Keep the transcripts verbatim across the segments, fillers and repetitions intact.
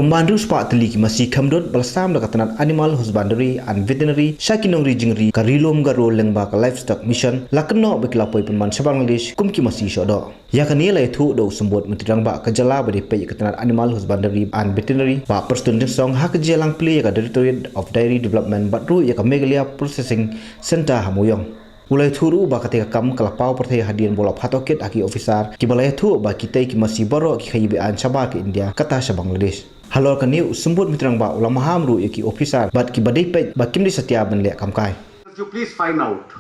Kumba hynriew spah tylli ki masi kham dud ba la sam da ka tnat Animal Husbandry and Veterinary sha ki nongri jingri ka Ri Lum Garo lyngba ka Livestock Mission la kynnoh ba ki la poi pynban sha Bangladesh kum ki masi shoh doh. Ïa kane la ïathuh da u Symbud Myntri Rangbah ka jylla ba dei peit ïa ka tnat Animal Husbandry and Veterinary, Bah Prestone Tynsong, ha ka jingïalang plie ïa ka Directorate of Dairy Development bad ruh ïa ka Meghalaya Processing Centre ha Mawiong. U la ïathuh ruh ba katei ka kam ka la paw pyrthei hadien ba u la phah tohkit ha ki officer kiba la ïathuh ba kitei ki masi baroh ki khaïi be-aiñ shabar ka India, kata sha Bangladesh. Halor kane u Symbud Myntri Rangbah u la maham ruh ïa ki officer bad kiba dei peit ba kim dei satia ban leh kam kai. You please find out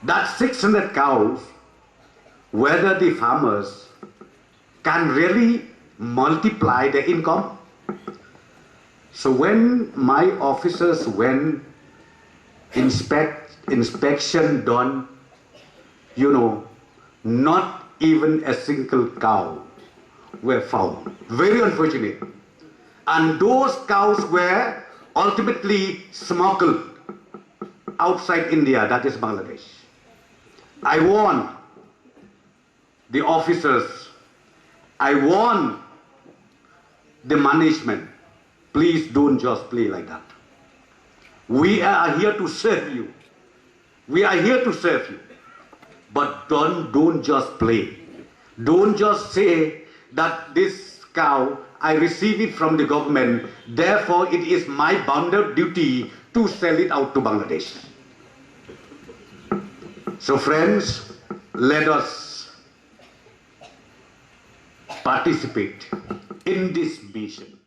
that six hundred cows, whether the farmers can really multiply their income. So when my officers went inspect inspection done, you know, not even a single cow were found. Very unfortunate. And those cows were ultimately smuggled outside India, that is Bangladesh. I warn the officers, I warn the management, please don't just play like that. We are here to serve you. We are here to serve you. But don't, don't just play. Don't just say that this cow, I receive it from the government, therefore it is my bounden duty to sell it out to Bangladesh. So friends, let us participate in this mission.